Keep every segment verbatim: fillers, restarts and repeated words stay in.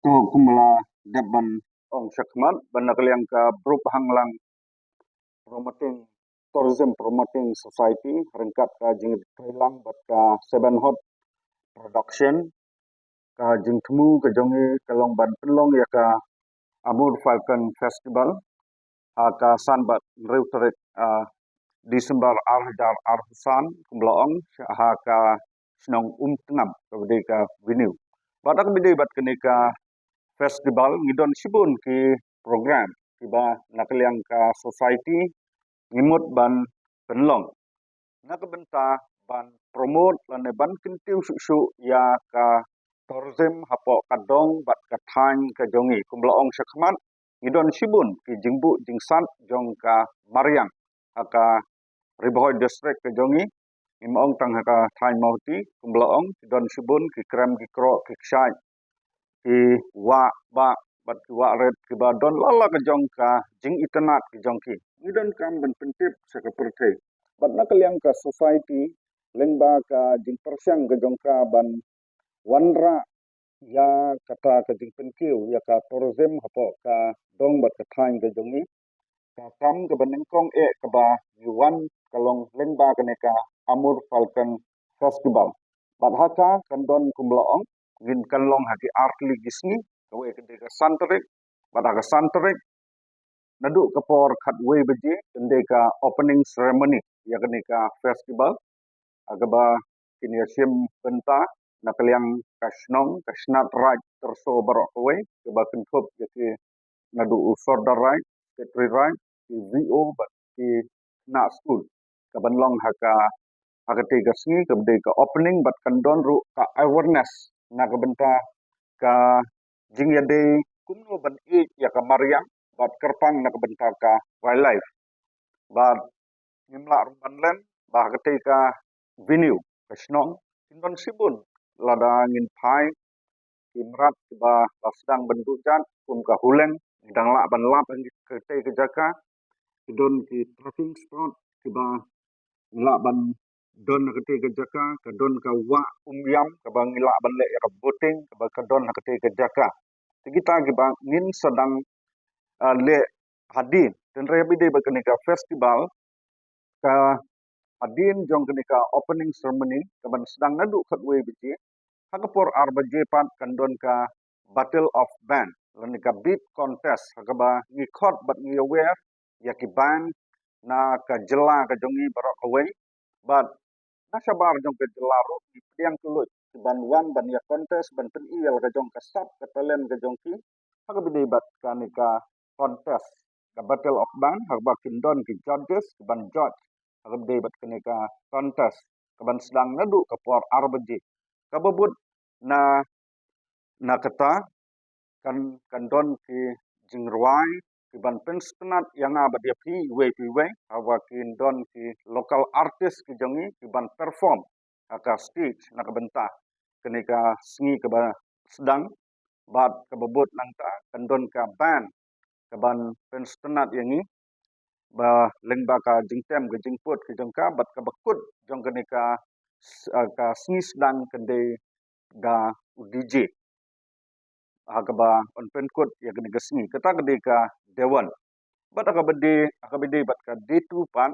To kumba la dep ban ong shakhmat, ban na ka liang ka Brooke Hanglang Promoting, Tourism Promoting Society, ryngkat ka jingtrei lang bad ka Seven Hot Production, ka jingthmu ka jong ngi ka long ban pynlong ïa ka Amur Falcon Festival ha ka san bad hynriew tarik, ah, December ar hajar arphew san, kumba la ong, ha ka shnong Umtngam, kaba dei ka venue. Bad ha kaba dei bad kane ka festival, ngi don shibun ki program kiba na ka liang ka society ngi mut ban pynlong na ka bynta ban promote lane ban kyntiew shuh shuh ïa ka tourism hapoh ka dong bad ka thaiñ ka jong ngi. Kumba la ong shakhmat, ngi don shibun ki jingbuh jingsat jong ka mariang ha ka Ri Bhoi District ka jong ngi. Ngim ong tang ha ka thaiñ Mawhati, kumba la ong, ki don shibun ki krem ki kroh ki kshaid, ki wah bah bad ki wah rit, kiba don la la ka jong ka jingitynnad ka jong ki. Ngi donkam ban pyntip sha ka pyrthei. Bad na ka liang ka society, lyngba ka jingpyrshang ka jong ka ban wanrah ïa kata ka jingpynkiew ïa ka tourism hapoh ka dong bad ka thaiñ ka jong ngi, ka kam kaba nyngkong eh kaba ngi wan ka long lyngba kane ka Amur Falcon Festival. Bad ha ka kan don, kumba la ong, ngin kan long ha ki ar tylli ki sngi, kawei ka dei ka san tarik, bad ha ka san tarik naduh ka por khatwei baje kan dei ka opening ceremony ïa kane ka festival, ha kaba kin ïa shim bynta na ka liang ka shnong, ka shnat raid tyrso baroh kawei, kaba kynthup ïa ki naduh u Sordar Raid, Secretary Raid, ki V O bad ki khynnah skul. Kaban long ha ka, ha katei ka sngi kaba dei ka opening, bad kan don ruh ka awareness na ka bynta ka jingïadei kumno ban ïeit ïa ka mariang bad kyrpang na ka bynta ka wildlife. Bad ngim lah ruh ban len ba ha katei ka venue, ka shnong, kin don shibun, lada ngin phai, ki mrad kiba la sdang ban duh jat kum ka huleng, ngi dang lah ban lap ha katei ka jaka. Ki don ki trekking spot kiba ngi lah ban don ha katei ka jaka, ka don ka wah Umïam kaba ngi lah ban leh ïa ka boating, kaba ka don ha katei ka jaka. Te kita kiba ngin sa dang, ah, leh hadien. Hynrei ba dei ba kane ka festival, ka hadien jong kane ka opening ceremony kaban sdang naduh khatwei baje, ha ka por ar baje pat kan don ka Battle of Band lane ka beat contest, ha kaba ngi khot bad ngi aware ïa ki band na ka jylla ka jong ngi baroh kawei, bad na shabar jong ka jylla ruh ngi pdiang kylluid kiban wan ban ïa contest, ban pyni ïa la ka jong ka sap ka talent ka jong ki ha kaba dei bad kane ka contest, ka Battle of Band, ha kaba kin don ki judges kiban judge ha kaba dei bad kane ka contest kaban sdang naduh ka por ar baje. Kaba bud na, na kata kan, kan don ki jingrwai kiban pynsngewtynnat ïa nga bad ïa phi iwei pa iwei, haba kin don ki local artist ki jong ngi kiban perform ha ka stage na ka bynta kane ka sngi kaba sdang. Bad kaba bud nangta kan don ka band kaban pynsngewtynnat ïa ngi ba lyngba ka jingtem ka jingput ka jong ka, bad kaba kut jong kane ka s-, ah, ka sngi sdang kan dei da u D J ha kaba yn pynkut ïa kane ka sngi. Kata ka dei ka day one. Bad ha kaba dei, ha kaba dei bad ka day two pat,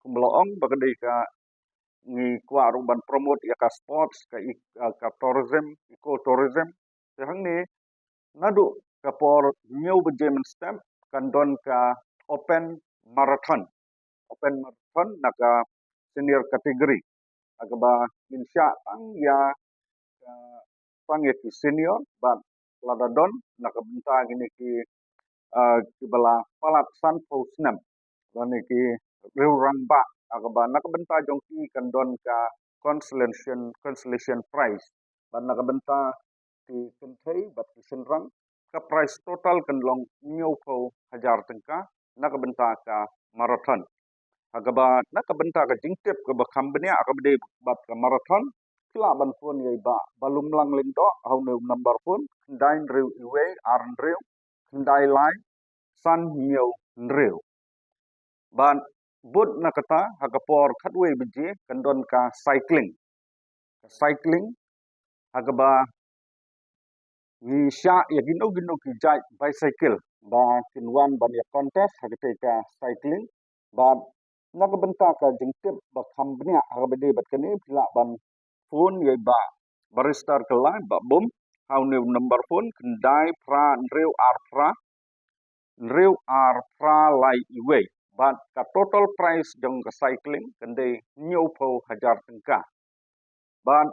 kumba la ong ba ka dei ka, ngi kwah ruh ban promote ïa ka sports, ka e-, ah, ka tourism, eco tourism. Te hangne naduh ka por hynñiew baje mynstep kan don ka open marathon. Open marathon na ka senior category, ha kaba ngin shah tang ïa ka, tang ïa ki senior, bad lada don na ka bynta kine ki, ah, kiba la palat sanphew snem, lane ki riew rangbah, ha kaba na ka bynta jong ki kan don ka consolation, consolation prize, bad na ka bynta ki kynthei bad ki shynrang, ka prize total kan long hynñiewphew hajar tyngka na ka bynta ka marathon. Ha kaba na ka bynta ka jingtip kaba kham bniah ha kaba dei bad ka marathon, phi lah ban phone ïa i Bah Balumlang Lyngdoh ha une u number phone, khyndai hynriew wei ar hynriew khyndai lai san hynñiew hynriew. Bad bud na kata, ha ka por khatwei baje kan don ka cycling. Ka cycling ha kaba ngi shah ïa kino kino ki jait bicycle ba kin wan ban ïa contest ha katei ka cycling. Bad na ka bynta ka jingtip ba kham bniah ha kaba ïadei bad kane, phi lah ban phone ïa i Bah Barrister Kyllai Bah Bum ha une u number phone: khyndai phra hynriew ar phra hynriew ar phra lai wei. Bad ka total price jong ka cycling kan dei hynñiewphew hajar tyngka. Bad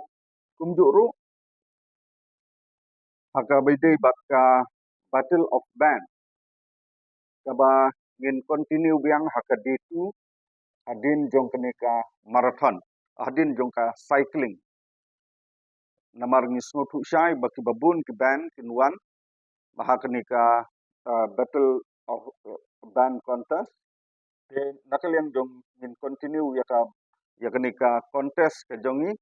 kumjuh ruh ha kaba ïadei bad ka Battle of Band, kaba ngin continue biang ha ka day two hadien jong kane ka marathon, hadien jong ka cycling. Namar ngi sngewthuh shai ba kiba bun ki band kin wan ha kane ka, uh, Battle of, uh, Band Contest. Te na ka liang jong ngin continue ïa ka, ïa kane ka contest ka jong ngi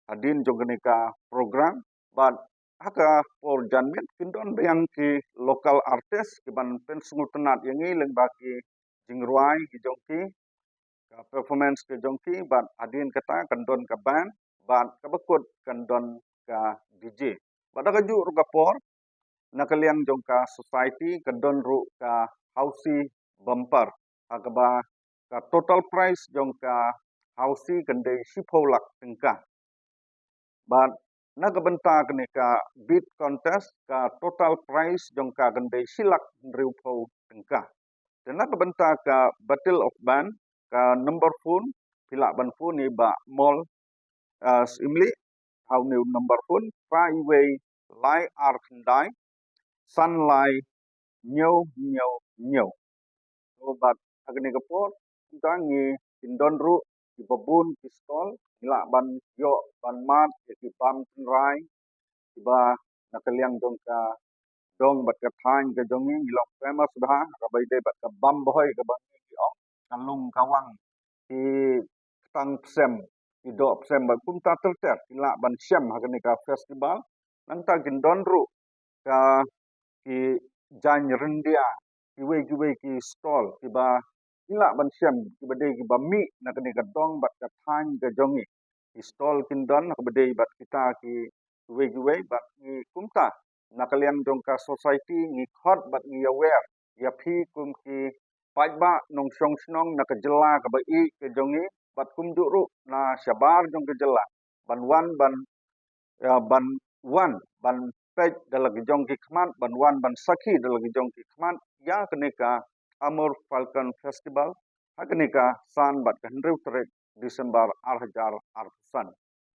hadien jong kane ka program. Bad ha ka por janmiet kin don biang ki local artist kiban pynsngewtynnat ïa ngi lyngba ki jingrwai ki jong ki, ka performance ka jong ki. Bad hadien kata kan don ka band, bad kaba kut kan don ka D J. Bad ha kajuh ruh ka por, na ka liang jong ka society kan don ruh ka Housie Bumper, ha kaba ka total price jong ka Housie kan dei shiphew lak tyngka. Bad na ka bynta kane ka Beat Contest, ka total price jong ka kan dei shi lak hynriewphew tyngka. Te na ka bynta ka Battle of Band, ka number phone, phi lah ban phone ïa i Bah Mol, uh, Syiemlieh ha une u number phone: phra wei lai ar khyndai san lai hynñiew hynñiew hynñiew. To bad ha kane ka por, kumta ngi kin don ruh kiba bun ki stall, ngi lah ban ïoh ban mad ïa ki bam tynrai kiba na ka liang jong ka dong bad ka thaiñ ka jong ngi. Ngi long famous bha ha kaba ïadei bad ka bam bhoi kaba ngi ong, ka lung ka wang, ki ktang psem, ki doh psem, bad kumta ter ter ki lah ban shem ha kane ka festival. Nangta kin don ruh ka, ki jaiñ ryndia, kiwei kiwei ki stall kiba ngi lah ban shem, kiba dei kiba mih na kane ka dong bad ka thaiñ ka jong ngi. Ki stall kin don ha kaba dei bad kita ki, kiwei kiwei. Bad ngi kumta na ka liang jong ka society ngi khot bad ngi aware ïa phi kum ki paidbah nongshong shnong na ka jylla kaba ïeit ka jong ngi, bad kumjuh ruh na shabar jong ka jylla, ban wan ban, ïa, ban wan ban peit da la ki jong ki khmat, ban wan ban sakhi da la ki jong ki khmat ïa kane ka Amur Falcon Festival ha kane ka san bad ka hynriew tarik December ar hajar arphew san.